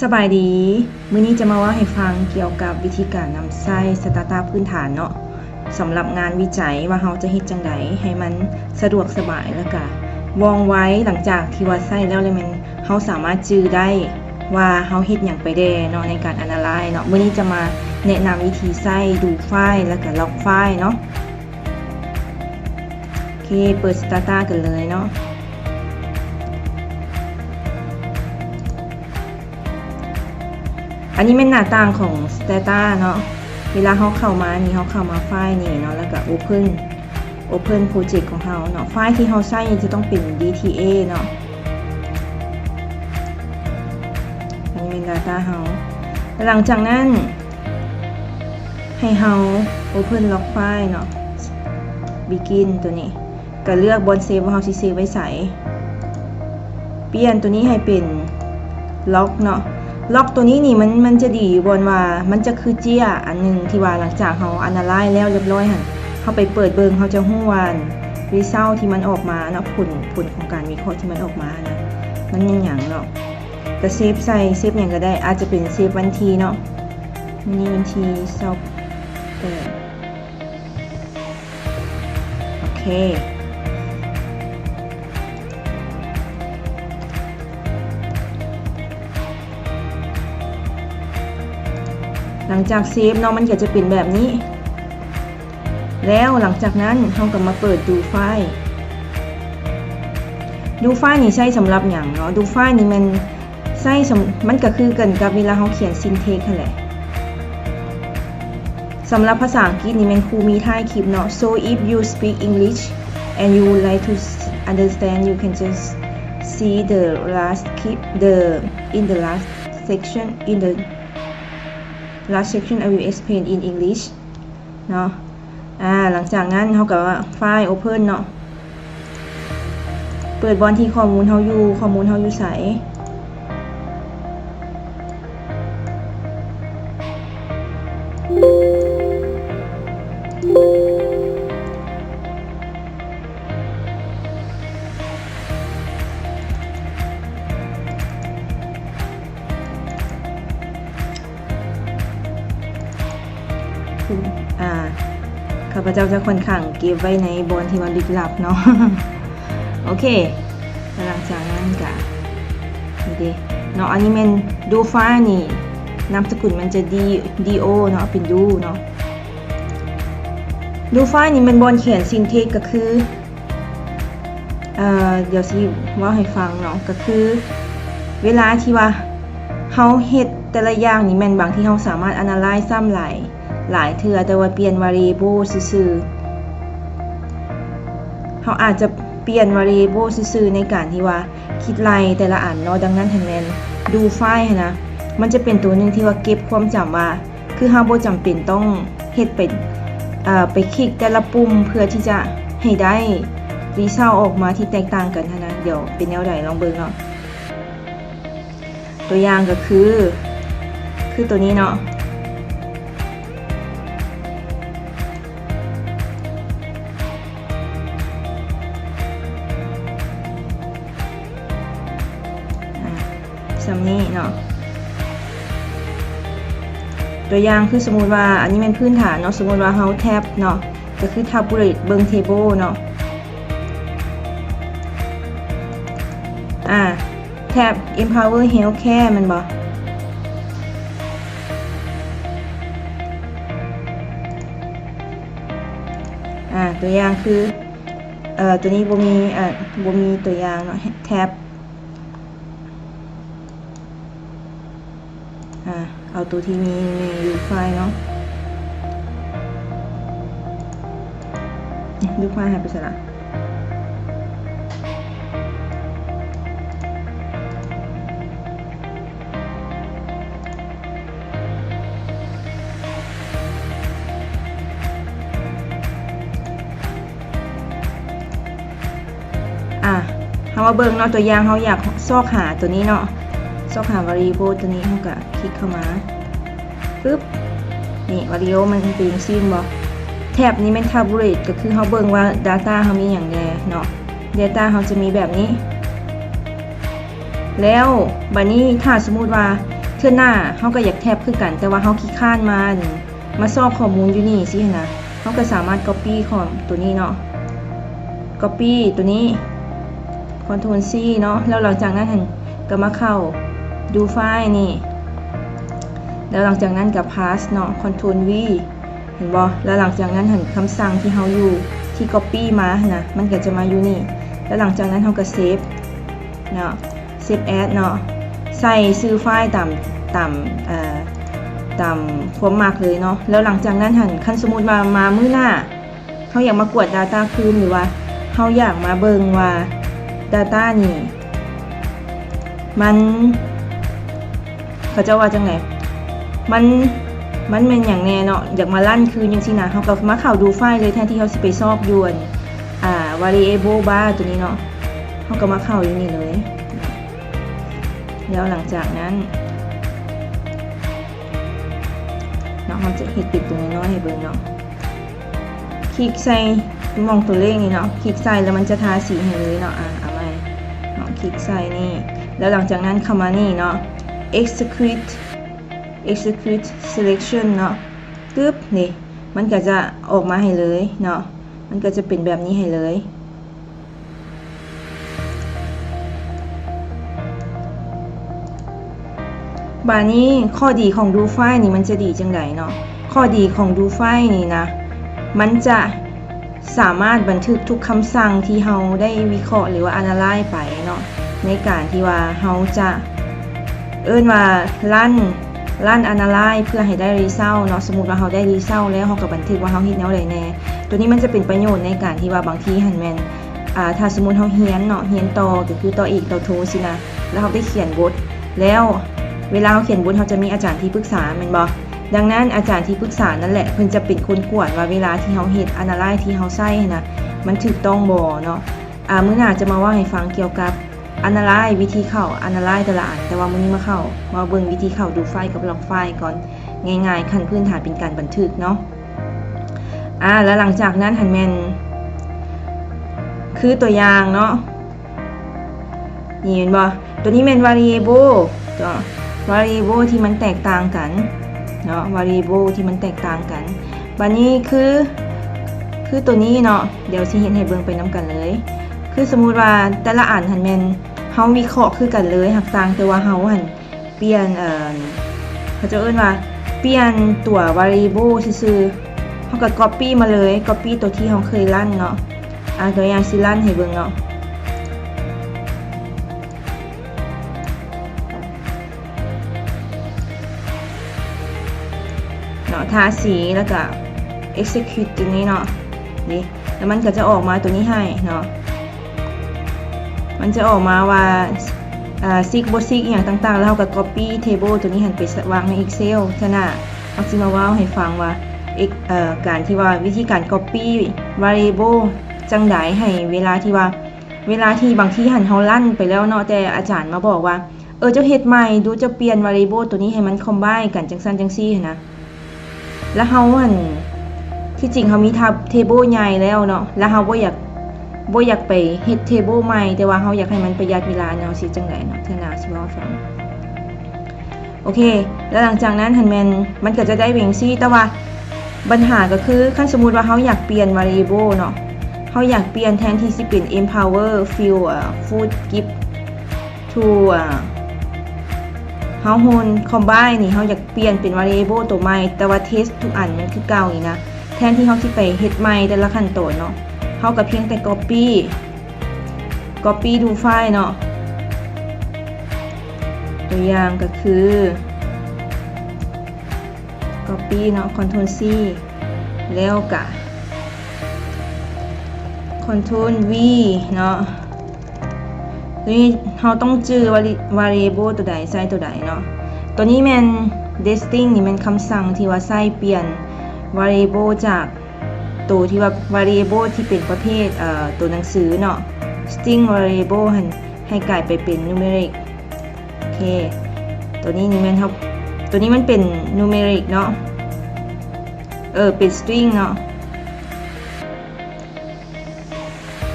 ສະບາຍດີ, ມື້ນີ້ຈະມາເວົ້າໃຫ້ຟັງກ່ຽວກັບວິທີການນຳໃຊ້ Stata ພື້ນຖານເນາະ, ສຳລັບງານວິໄຈວ່າເຮົາຈະເຮັດຈັ່ງໃດໃຫ້ມັນສະດວກສະບາຍ ແລ້ວກະວ່ອງໄວ. ຫຼັງຈາກທີ່ວ່າໃຊ້ແລ້ວ ແລ້ວແມ່ນເຮົາສາມາດຈື່ໄດ້ວ່າເຮົາເຮັດຫຍັງໄປແດ່ເນາະ ໃນການ analyze ເນາະ. ມື້ນີ້ຈະມາແນະນຳວິທີໃຊ້ do file ແລ້ວກະ log file ເນາະ. ໂອເຄ ເປີດ Stata ກັນເລີຍເນາະ. ອັນນີ້ແມ່ນໜ້າຕ່າງຂອງ Stata ເນາະ. ເວລາເຮົາເຂົ້າມານີ້ ເຮົາເຂົ້າມາ File ນີ້ເນາະ ແລ້ວກະ Open Open Project ຂອງເຮົາເນາະ. File ທີ່ເຮົາໃຊ້ນີ້ຈະຕ້ອງເປັນ DTA ເນາະ. ອັນນີ້ແມ່ນ Data ເຮົາ. ແລ້ວຫຼັງຈາກນັ້ນ ໃຫ້ເຮົາ Open Log File ເນາະ, Begin ໂຕນີ້ ກະເລືອກບ່ອນ Save ວ່າເຮົາຊິ Save ໄວ້ໃສ. ປ່ຽນໂຕນີ້ໃຫ້ເປັນ Log ເນາະ. Log ໂຕນີ້ນີ້ ມັນ ມັນຈະດີຢູ່ບ່ອນວ່າ ມັນຈະຄືເຈ້ຍອັນໜຶ່ງທີ່ວ່າ ຫຼັງຈາກເຮົາ analyze ແລ້ວລຽບຮ້ອຍຫັ້ນ ເຮົາໄປເປີດເບິ່ງ ເຮົາຈະຮູ້ວ່າ result ທີ່ມັນອອກມາເນາະ, ຜົນ ຜົນຂອງການວິເຄາະທີ່ມັນອອກມານະ ມັນແມ່ນຫຍັງເນາະ. ກະ Save ໃສ່ Save ຫຍັງກະໄດ້, ອາດຈະເປັນ Save ວັນທີເນາະ. ມື້ນີ້ວັນທີຊາວແປດ. ໂອເຄ ຫຼັງຈາກ Save ເນາະ ມັນກະຈະເປັນແບບນີ້. ແລ້ວຫຼັງຈາກນັ້ນເຮົາກະມາເປີດ Do File. Do File ນີ້ໃຊ້ສຳລັບຫຍັງເນາະ? Do File ນີ້ແມ່ນໃຊ້ສຳ ມັນກະຄືກັນກັບເວລາເຮົາຂຽນ syntax ຫັ້ນແຫຼະ. ສຳລັບພາສາອັງກິດນີ້ແມ່ນຄູມີທ້າຍຄລິບເນາະ. So if you speak English and you would like to s- understand, you can just see the last clip, the, in the last section, in the last section I will explain in English ເນາະ. ອາ ຫຼັງຈາກນັ້ນເຮົາກະ File Open ເນາະ. ເປີດບ່ອນທີ່ຂໍ້ມູນເຮົາຢູ່, ຂໍ້ມູນເຮົາຢູ່ໃສ? ອາ ຂ້າພະເຈົ້າຈະຂ້ອນຂ້າງເກັບໄວ້ໃນບ່ອນທີ່ວ່າລຶກລັບເນາະ. ໂອເຄ ແລ້ວຫຼັງຈາກນັ້ນກະ ນີ້ເດເນາະ, ອັນນີ້ແມ່ນ Do File ນີ້ ນາມສະກຸນມັນຈະ D O ເນາະ, ເປັນ Do ເນາະ. Do File ນີ້ແມ່ນບ່ອນຂຽນ syntax ກະຄື ເອີ ດຽວຊິເວົ້າໃຫ້ຟັງເນາະ, ກະຄືເວລາທີ່ວ່າເຮົາເຮັດແຕ່ລະຢ່າງນີ້ ແມ່ນບາງທີເຮົາສາມາດ analyze ຊ້ຳຫຼາຍ ຫຼາຍເທື່ອ, ແຕ່ວ່າປ່ຽນ variable ຊື່ໆ, ເຮົາອາດຈະປ່ຽນ variable ຊື່ໆ ໃນການທີ່ວ່າຄິດໄລ່ແຕ່ລະອັນເນາະ. ດັ່ງນັ້ນຫັ້ນແມ່ນ Do File ຫັ້ນນະ ມັນຈະເປັນໂຕໜຶ່ງທີ່ວ່າເກັບຄວາມຈຳວ່າ ຄືເຮົາບໍ່ຈຳເປັນຕ້ອງເຮັດໄປ ເອີ ໄປຄລິກແຕ່ລະປຸ່ມເພື່ອທີ່ຈະໃຫ້ໄດ້ result ອອກມາທີ່ແຕກຕ່າງກັນຫັ້ນນະ. ດຽວເປັນແນວໃດລອງເບິ່ງເນາະ. ຕົວຢ່າງກະຄື ຄືໂຕນີ້ເນາະ. ອາ ສ່ຳນີ້ເນາະ. ຕົວຢ່າງຄືສົມມຸດວ່າ ອັນນີ້ແມ່ນພື້ນຖານເນາະ, ສົມມຸດວ່າເຮົາ Tab ເນາະ, ກະຄື Tabulate ເບິ່ງ Table ເນາະ. ອາ Tab Empower Healthcare ແມ່ນບໍ່? ອາ ຕົວຢ່າງຄື ເອີ ຕົວນີ້ບໍ່ມີ ອາ ບໍ່ມີຕົວຢ່າງເນາະ. Tab ອາ ເອົາໂຕທີ່ມີ ມີຢູ່ File ເນາະ. Do File ຫາຍໄປໃສລະ? ອາ ເຮົາມາເບິ່ງເນາະ, ຕົວຢ່າງເຮົາຢາກຊອກຫາຕົວນີ້ເນາະ, ຊອກຫາ variable ຕົວນີ້, ເຮົາກະຄລິກເຂົ້າມາ ປຶບ ນີ້ variable ມັນເປັນຈັ່ງຊີ້ບໍ່? Tab ນີ້ແມ່ນ Tabulate ກະຄືເຮົາເບິ່ງວ່າ data ເຮົາມີຫຍັງແດ່ເນາະ, data ເຮົາຈະມີແບບນີ້. ແລ້ວບາດນີ້ຖ້າສົມມຸດວ່າ ເທື່ອໜ້າເຮົາກໍຢາກແທັບຄືກັນ ແຕ່ວ່າເຮົາຂີ້ຄ້ານມາ ມາຊອກຂໍ້ມູນຢູ່ນີ້ຊີ້ຫັ້ນນະ ເຮົາກໍສາມາດກັອບປີ້ຂໍ້ ຕົວນີ້ເນາະ ກັອບປີ້ຕົວນີ້ ຄອນໂທຣນຊີເນາະ ແລ້ວຫຼັງຈາກນັ້ນຫັ້ນກໍມາເຂົ້າດູໄຟລ໌ນີ້ ແລ້ວຫຼັງຈາກນັ້ນກໍພາສເນາະ ຄອນໂທຣນວີ ເຫັນບໍ່? ແລ້ວຫຼັງຈາກນັ້ນຫັ້ນ ຄຳສັ່ງທີ່ເຮົາຢູ່ ທີ່ກັອບປີ້ມາຫັ້ນນະ ມັນກໍຈະມາຢູ່ນີ້ ແລ້ວຫຼັງຈາກນັ້ນເຮົາກໍເຊບເນາະ ເຊບແອັສເນາະ ໃສ່ຊື່ໄຟລ໌ຕາມ ຕາມ ເອີ ຕາມຄວາມມັກເລີຍເນາະ ແລ້ວຫຼັງຈາກນັ້ນຫັ້ນ ຄັນສົມມຸດວ່າມາມື້ໜ້າ ເຮົາຢາກມາກວດດາຕ້າຄືນ ຫຼືວ່າເຮົາຢາກມາເບິ່ງວ່າດາຕ້ານີ້ ມັນ ເຂົາເຈົ້າວ່າຈັ່ງໃດ ມັນ ມັນແມ່ນຫຍັງແດ່ເນາະ ຢາກມາຣັນຄືນຈັ່ງຊີ້ນະ ເຮົາກໍມາເຂົ້າດູໄຟລ໌ເລີຍ ແທນທີ່ເຮົາຊິໄປຊອກຢູ່ອັນ ອ່າ ວາຣິເອເບິນບາຣ໌ຕົວນີ້ເນາະ ເຮົາກໍມາເຂົ້າຢູ່ນີ້ເລີຍ ແລ້ວຫຼັງຈາກນັ້ນເນາະ ເຮົາຈະເຮັດເປັນຕົວນ້ອຍໆໃຫ້ເບິ່ງເນາະ ຄລິກໃສ່ໝ່ອງຕົວເລກນີ້ເນາະ ຄລິກໃສ່ແລ້ວມັນຈະທາສີໃຫ້ເລີຍເນາະ ອາ ເອົາໃໝ່ເນາະ ຄລິກໃສ່ນີ້ ແລ້ວຫຼັງຈາກນັ້ນເຂົ້າມານີ້ເນາະ execute execute selection ເນາະ ປຶບ ນີ້ ມັນກໍຈະອອກມາໃຫ້ເລີຍເນາະ ມັນກໍຈະເປັນແບບນີ້ໃຫ້ເລີຍ. ບາດນີ້ຂໍ້ດີຂອງດູໄຟລ໌ນີ້ມັນຈະດີຈັ່ງໃດເນາະ? ຂໍ້ດີຂອງດູໄຟລ໌ນີ້ນະ ມັນຈະສາມາດບັນທຶກທຸກຄຳສັ່ງທີ່ເຮົາໄດ້ວິເຄາະ ຫຼືວ່າ analyze ໄປເນາະ ໃນການທີ່ວ່າເຮົາຈະ ເອີ້ນວ່າ run run analyze ເພື່ອໃຫ້ໄດ້ result ເນາະ. ສົມມຸດວ່າເຮົາໄດ້ result ແລ້ວ ເຮົາກໍບັນທຶກວ່າເຮົາເຮັດແນວໃດແດ່. ຕົວນີ້ມັນຈະເປັນປະໂຫຍດໃນການທີ່ວ່າບາງທີຫັ້ນແມ່ນ ອ່າ ຖ້າສົມມຸດເຮົາຮຽນເນາະ ຮຽນຕໍ່ ກໍຄືຕໍ່ເອກຕໍ່ໂທຊີ້ນະ ແລ້ວເຮົາໄດ້ຂຽນບົດ ແລ້ວເວລາເຮົາຂຽນບົດ ເຮົາຈະມີອາຈານທີ່ປຶກສາແມ່ນບໍ່? ດັ່ງນັ້ນອາຈານທີ່ປຶກສານັ້ນແຫຼະ ເພິ່ນຈະເປັນຄົນກວດວ່າເວລາທີ່ເຮົາເຮັດ analyze ທີ່ເຮົາໃຊ້ຫັ້ນນະ ມັນຖືກຕ້ອງບໍ່ເນາະ. ອ່າ ມື້ໜ້າຈະມາເວົ້າໃຫ້ຟັງກ່ຽວກັບ analyze ວິທີເຂົ້າ analyze ແຕ່ລະອັນ ແຕ່ວ່າມື້ນີ້ມາເຂົ້າ ມາເບິ່ງວິທີເຂົ້າດູໄຟລ໌ກັບລັອກໄຟລ໌ກ່ອນ ງ່າຍໆ ຂັ້ນພື້ນຖານເປັນການບັນທຶກເນາະ. ອ່າ ແລ້ວຫຼັງຈາກນັ້ນຫັ້ນແມ່ນ ຄືຕົວຢ່າງເນາະ ນີ້ແມ່ນບໍ່? ຕົວນີ້ແມ່ນ variable ເນາະ variable ທີ່ມັນແຕກຕ່າງກັນເນາະ variable ທີ່ມັນແຕກຕ່າງກັນ. ບາດນີ້ຄື ຄືຕົວນີ້ເນາະ ດຽວຊິເຮັດໃຫ້ເບິ່ງໄປນຳກັນເລີຍ. ຄືສົມມຸດວ່າແຕ່ລະອັນຫັ້ນແມ່ນເຮົາວິເຄາະຄືກັນເລີຍ ຫາກຕ່າງແຕ່ວ່າເຮົາຫັ້ນປ່ຽນ ເອີ ເຂົາເຈົ້າເອີ້ນວ່າປ່ຽນຕົວ variable ຊື່ໆ ເຮົາກໍ copy ມາເລີຍ copy ຕົວທີ່ເຮົາເຄີຍ run ເນາະ. ອ່າ ຕົວຢ່າງຊິ run ໃຫ້ເບິ່ງເນາະ. ເນາະ ທາສີ ແລ້ວກະ execute ຕົວນີ້ເນາະ ນີ້ ແລ້ວມັນກໍຈະອອກມາຕົວນີ້ໃຫ້ເນາະ ມັນຈະອອກມາວ່າ ເອີ tick ບໍ່ tick ອີ່ຫຍັງຕ່າງໆ ແລ້ວເຮົາກໍ copy table ຕົວນີ້ຫັ້ນໄປວາງໃນ Excel. ເທື່ອໜ້າເຮົາຊິມາເວົ້າໃຫ້ຟັງວ່າ ເອີ ການທີ່ວ່າ ວິທີການ copy variable ຈັ່ງໃດ ໃຫ້ເວລາທີ່ວ່າ ເວລາທີ່ບາງທີຫັ້ນເຮົາ run ໄປແລ້ວເນາະ ແຕ່ອາຈານມາບອກວ່າ ເອີ ເຈົ້າເຮັດໃໝ່ດູ ເຈົ້າປ່ຽນ variable ຕົວນີ້ໃຫ້ມັນ combine ກັນຈັ່ງຊັ້ນຈັ່ງຊີ້ຫັ້ນນະ. ແລ້ວເຮົາຫັ້ນ ທີ່ຈິງເຮົາມີ tab- table ໃຫຍ່ແລ້ວເນາະ ແລ້ວເຮົາບໍ່ຢາກ ບໍ່ຢາກໄປເຮັດ table ໃໝ່ ແຕ່ວ່າເຮົາຢາກໃຫ້ມັນປະຢັດເວລາເນາະ ເຮົາຊິເຮັດຈັ່ງໃດເນາະ ເທື່ອໜ້າຊິເວົ້າໃຫ້ຟັງ. ໂອເຄ ແລ້ວຫຼັງຈາກນັ້ນຫັ້ນແມ່ນ ມັນກໍຈະໄດ້ເປັນຈັ່ງຊີ້ ແຕ່ວ່າບັນຫາກໍຄື ຄັນສົມມຸດວ່າເຮົາຢາກປ່ຽນ variable ເນາະ ເຮົາຢາກປ່ຽນ ແທນທີ່ຊິເປັນ empower field ເອີ food give to ເອີ household combine ນີ້ ເຮົາຢາກປ່ຽນເປັນ variable ຕົວໃໝ່ ແຕ່ວ່າ test ທຸກອັນມັນຄືເກົ່ານີ້ນະ ແທນທີ່ເຮົາຊິໄປເຮັດໃໝ່ແຕ່ລະຂັ້ນຕອນເນາະ ເຮົາກໍພຽງແຕ່ copy copy ດູໄຟລ໌ເນາະ ຕົວຢ່າງກໍຄື copy ເນາະ control C ແລ້ວກະ control V ເນາະ. ຕົວນີ້ເຮົາຕ້ອງຈື່ວ່າ variable ຕົວໃດໃສ່ຕົວໃດເນາະ. ຕົວນີ້ແມ່ນ distinct ນີ້ແມ່ນຄຳສັ່ງທີ່ວ່າໃຊ້ປ່ຽນ variable ຈາກ ໂຕທີ່ວ່າ variable ທີ່ເປັນປະເພດ ເອີ ໂຕໜັງສືເນາະ string variable ຫັ້ນ ໃຫ້ກາຍໄປເປັນ numeric. ໂອເຄ ໂຕນີ້ນີ້ແມ່ນເຮົາ ໂຕນີ້ມັນເປັນ numeric ເນາະ ເອີ ເປັນ string ເນາະ.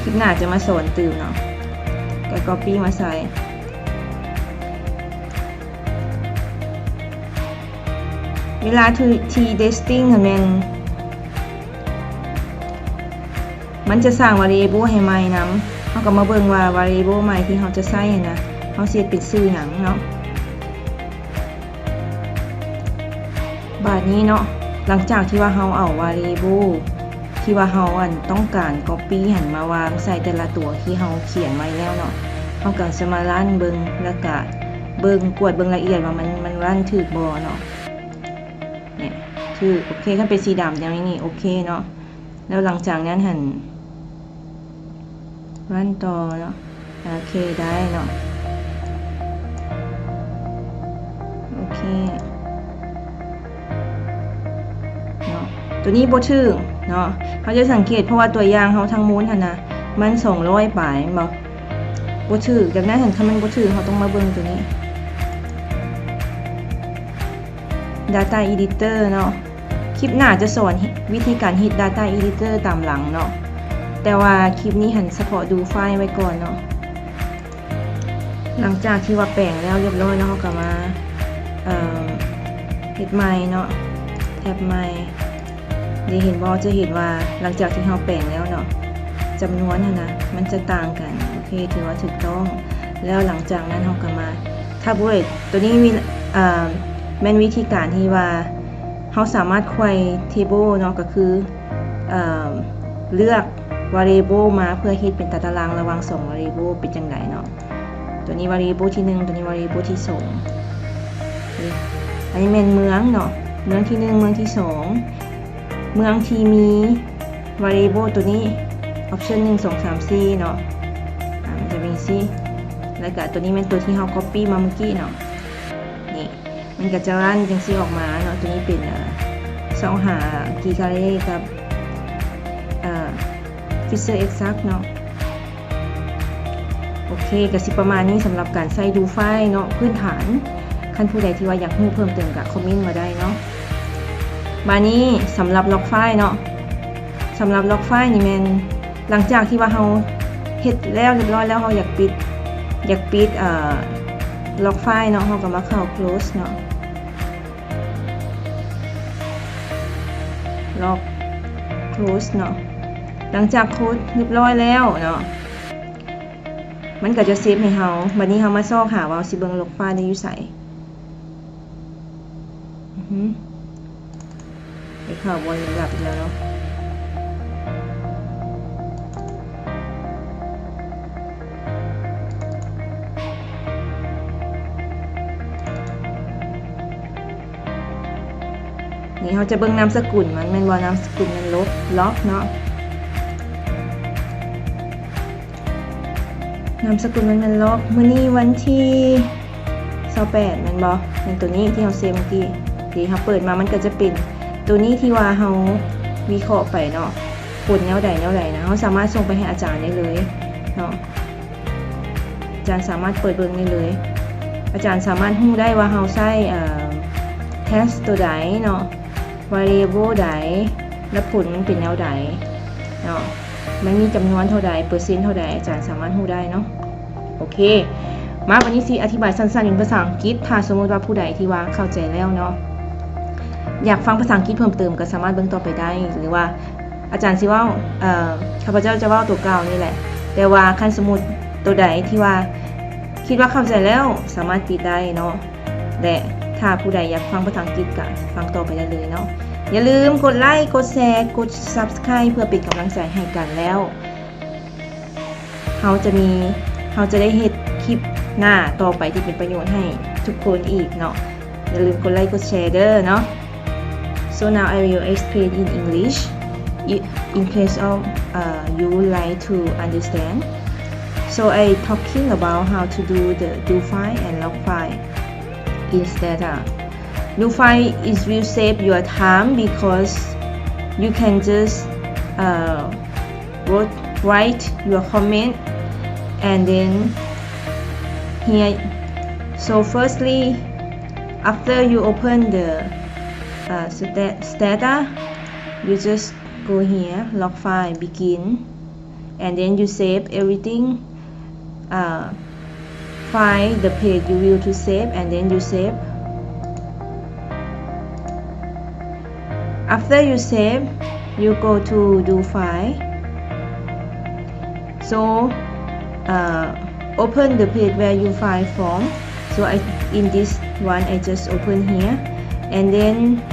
ຄລິບໜ້າຈະມາສອນຕື່ມເນາະ ກໍ copy ມາໃສ່. ເວລາທີ່ ທີ່ testing ຫັ້ນແມ່ນ ມັນຈະສ້າງ variable ໃຫ້ໃໝ່ນຳ. ເຮົາກໍມາເບິ່ງວ່າ variable ໃໝ່ທີ່ເຮົາຈະໃຊ້ຫັ້ນນະ ເຮົາຊິເຮັດເປັນຊື່ຫຍັງເນາະ. ບາດນີ້ເນາະ ຫຼັງຈາກທີ່ວ່າເຮົາເອົາ variable ທີ່ວ່າເຮົາ ອັນ ຕ້ອງການ copy ຫັ້ນມາວາງໃສ່ແຕ່ລະຕົວທີ່ເຮົາຂຽນໄວ້ແລ້ວເນາະ, ເຮົາກໍຈະມາຣັນເບິ່ງ ແລ້ວກະເບິ່ງ ກວດເບິ່ງລະອຽດວ່າມັນ ມັນຣັນຖືກບໍ່ເນາະ. ນີ້ ຖືກ. ໂອເຄ ຄັນເປັນສີດຳແນວນີ້ນີ້ ໂອເຄເນາະ. ແລ້ວຫຼັງຈາກນັ້ນຫັ້ນ ຣັນຕໍ່ເນາະ. ໂອເຄ ໄດ້ເນາະ. ໂອເຄເນາະ ຕົວນີ້ບໍ່ຖືກເນາະ. ເຮົາຈະສັງເກດ ເພາະວ່າຕົວຢ່າງເຮົາທັງໝົດຫັ້ນນະ ມັນສອງຮ້ອຍປາຍແມ່ນບໍ່? ບໍ່ຖືກ. ດັ່ງນັ້ນຫັ້ນ ຄັນມັນບໍ່ຖືກ ເຮົາຕ້ອງມາເບິ່ງຕົວນີ້ Data Editor ເນາະ. ຄລິບໜ້າຈະສອນ ເຮັດ ວິທີການເຮັດ Data Editor ຕາມຫຼັງເນາະ, ແຕ່ວ່າຄລິບນີ້ຫັ້ນສະເພາະ Do Find ໄວ້ກ່ອນເນາະ. ຫຼັງຈາກທີ່ວ່າແປງແລ້ວຮຽບຮ້ອຍເນາະ ເຮົາກໍມາ ເອີ່ມ ເຮັດໃໝ່ເນາະ ແທັບໃໝ່. ໄດ້ເຫັນບໍ່? ຈະເຫັນວ່າຫຼັງຈາກທີ່ເຮົາແປງແລ້ວເນາະ ຈຳນວນຫັ້ນນະ ມັນຈະຕ່າງກັນ. ໂອເຄ ຖືວ່າຖືກຕ້ອງ. ແລ້ວຫຼັງຈາກນັ້ນເຮົາກໍມາ Tabular ຕົວນີ້ມີ ເອີ່ມ ແມ່ນວິທີການທີ່ວ່າເຮົາສາມາດໄຂວ່ table ເນາະ ກໍຄື ເອີ່ມ ເລືອກ variable ມາເພື່ອເຮັດເປັນຕາຕະລາງລະຫວ່າງສອງ variable ເປັນຈັ່ງໃດເນາະ. ຕົວນີ້ variable ທີໜຶ່ງ ຕົວນີ້ variable ທີສອງ. ນີ້ ອັນນີ້ແມ່ນເມືອງເນາະ ເມືອງທີໜຶ່ງ ເມືອງທີສອງ ເມືອງທີ່ມີ variable ຕົວນີ້ option ໜຶ່ງ ສອງ ສາມ ສີ່ເນາະ. ອາ ມັນຈະເປັນຈັ່ງຊີ້ ແລ້ວກະຕົວນີ້ແມ່ນຕົວທີ່ເຮົາ copy ມາເມື່ອກີ້ເນາະ. ນີ້ ມັນກໍຈະຣັນຈັ່ງຊີ້ອອກມາເນາະ. ຕົວນີ້ເປັນ ເອີ່ ຊອກຫາ Keycare ກັບ ເອີ່ Fisher Exact ເນາະ. ໂອເຄ ກໍຊິປະມານນີ້ສຳລັບການໃຊ້ Do Find ເນາະ ພື້ນຖານ. ຄັນຜູ້ໃດທີ່ວ່າຢາກຮູ້ເພີ່ມເຕີມກໍຄອມເມັນມາໄດ້ເນາະ. ບາດນີ້ສຳລັບ Log Find ເນາະ ສຳລັບ Log Find ນີ້ແມ່ນ ຫຼັງຈາກທີ່ວ່າເຮົາເຮັດແລ້ວຮຽບຮ້ອຍແລ້ວ ເຮົາຢາກປິດ ຢາກປິດ ເອີ່ Log Find ເນາະ ເຮົາກໍມາເຂົ້າ Close ເນາະ Log Close ເນາະ. ຫຼັງຈາກ Close ຮຽບຮ້ອຍແລ້ວເນາະ ມັນກໍຈະເຊບໃຫ້ເຮົາ. ບາດນີ້ເຮົາມາຊອກຫາວ່າເຮົາຊິເບິ່ງ Log Find ໄດ້ຢູ່ໃສ. ອື ໄປເຂົ້າບ່ອນລັບອີກແລ້ວເນາະ. ນີ້ເຮົາຈະເບິ່ງນາມສະກຸນມັນແມ່ນບໍ່? ນາມສະກຸນມັນ Log ເນາະ. ນາມສະກຸນມັນແມ່ນ Log. ມື້ນີ້ວັນທີຊາວແປດແມ່ນບໍ່? ແມ່ນໂຕນີ້ທີ່ເຮົາເຊບເມື່ອກີ້. ທີ່ເຮົາເປີດມາມັນກໍຈະເປັນໂຕນີ້ທີ່ວ່າເຮົາວິເຄາະໄປເນາະ, ຜົນແນວໃດແນວໃດນະ. ເຮົາສາມາດສົ່ງໄປໃຫ້ອາຈານໄດ້ເລີຍເນາະ. ອາຈານສາມາດເປີດເບິ່ງໄດ້ເລີຍ. ອາຈານສາມາດຮູ້ໄດ້ວ່າເຮົາໃຊ້ ເອີ່ test ໂຕໃດເນາະ, variable ໃດ ແລະ ຜົນມັນເປັນແນວໃດເນາະ, ມັນມີຈຳນວນເທົ່າໃດ ເປີເຊັນເທົ່າໃດ ອາຈານສາມາດຮູ້ໄດ້ເນາະ. ໂອເຄ ມາ ບາດນີ້ຊິອະທິບາຍສັ້ນໆເປັນພາສາອັງກິດ. ຖ້າສົມມຸດວ່າຜູ້ໃດທີ່ວ່າເຂົ້າໃຈແລ້ວເນາະ ຢາກຟັງພາສາອັງກິດເພີ່ມເຕີມ ກໍສາມາດເບິ່ງຕໍ່ໄປໄດ້ ຫຼືວ່າ ອາຈານຊິເວົ້າ ເອີ່ ຂ້າພະເຈົ້າຈະເວົ້າຕົວເກົ່ານີ້ແຫຼະ, ແຕ່ວ່າຄັນສົມມຸດໂຕໃດທີ່ວ່າຄິດວ່າເຂົ້າໃຈແລ້ວ ສາມາດປິດໄດ້ເນາະ. ແລະ ຖ້າຜູ້ໃດຢາກຟັງພາສາອັງກິດ ກະຟັງຕໍ່ໄປໄດ້ເລີຍເນາະ. ຢ່າລືມກົດໄລ ກົດແຊ ກົດ Subscribe ເພື່ອເປັນກຳລັງໃຈໃຫ້ກັນ ແລ້ວເຮົາຈະມີ ເຮົາຈະໄດ້ເຮັດຄລິບໜ້າຕໍ່ໄປທີ່ເປັນປະໂຫຍດໃຫ້ທຸກຄົນອີກເນາະ. ຢ່າລືມກົດໄລກົດແຊເດີເນາະ. So now I will explain in English i- in case of uh, you would like to understand. So I talking about how to do the do find and log find in Stata. Do find is will save your time because you can just uh, wrote, write your comment and then here. So firstly, after you open the uh, Stata, you just go here, log find, begin, and then you save everything. Uh, find the page you will to save and then you save. After you save, you go to do file. So, uh, open the page where you file from. So I, in this one, I just open here. And then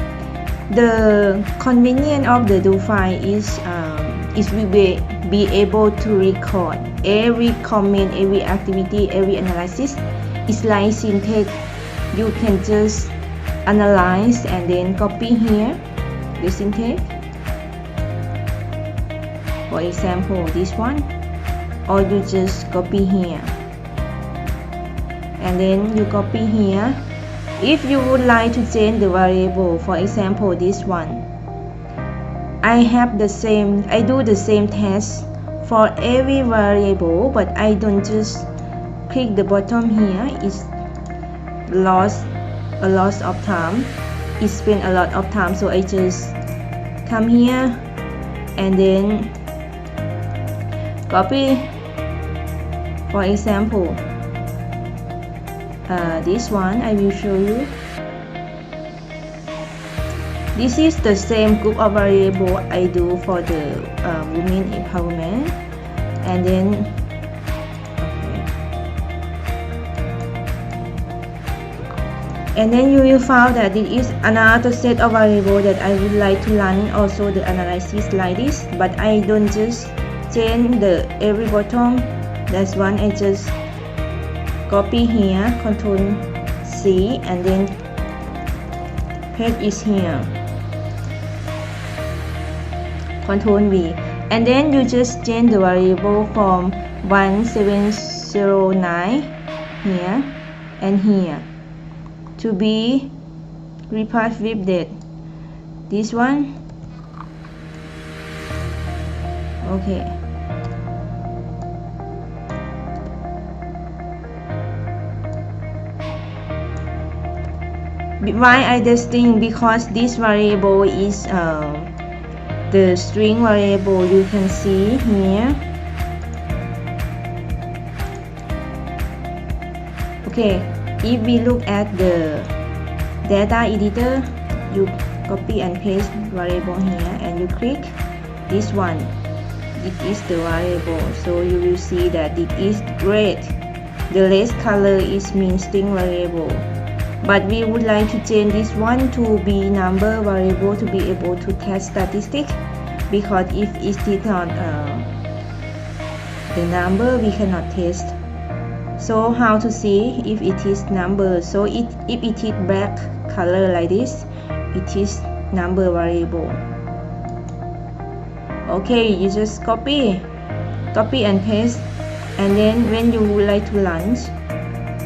the convenience of the do file is, um, is we be, be able to record every comment, every activity, every analysis. It's like Syntech. You can just analyze and then copy here the Syntech. For example, this one, or you just copy here. And then you copy here. If you would like to change the variable, for example, this one, I have the same, I do the same test for every variable, but I don't just click the bottom here. It's lost, a loss of time. It spend a lot of time, so I just come here and then copy. For example, uh, this one I will show you. This is the same group of variable I do for the, uh, women empowerment. And then, okay. And then you will find that it is another set of variable that I would like to run also the analysis like this, but I don't just change the every bottom. That's one I just copy here, control C, and then paste is here, control V, and then you just change the variable from one seven zero nine here and here to be replaced with that, this one. Okay. Why I testing? Because this variable is, uh, the string variable you can see here. Okay, if we look at the data editor, you copy and paste variable here and you click this one. It is the variable, so you will see that it is red. The red color is mean string variable. But we would like to change this one to be number variable to be able to test statistic, because if it is not, uh, the number, we cannot test. So how to see if it is number? So it, if it is black color like this, it is number variable. Okay, you just copy, copy and paste, and then when you would like to run,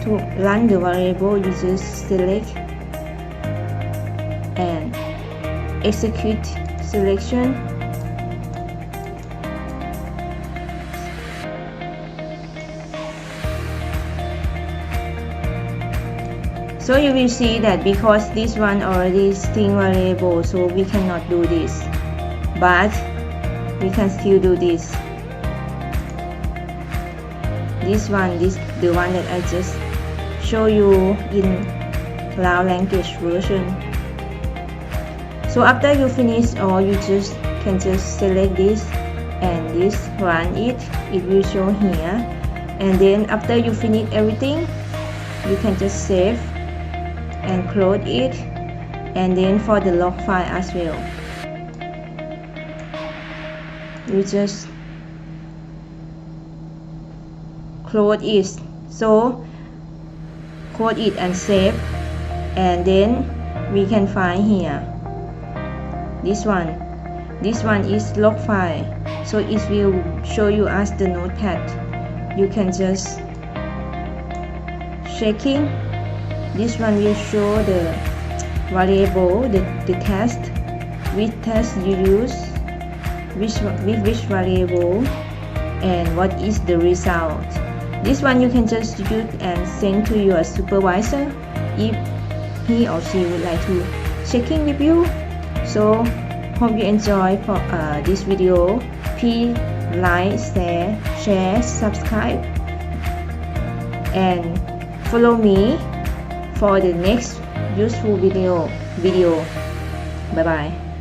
to run the variable, you just select and execute selection. So you will see that because this one already string variable, so we cannot do this, but we can still do this. This one, this, the one that I just show you in Lao language version. So after you finish all, you just can just select this and this, run it. It will show here. And then after you finish everything, you can just save and close it. And then for the log file as well, you just close it. So close it and save, and then we can find here this one. This one is log file, so it will show you as the notepad. You can just checking. This one will show the variable, the, the test, which test you use, which, with which variable, and what is the result. This one you can just use and send to your supervisor if he or she would like to checking with you. So hope you enjoy for, uh, this video. Please like, share, share, subscribe, and follow me for the next useful video, video. Bye bye.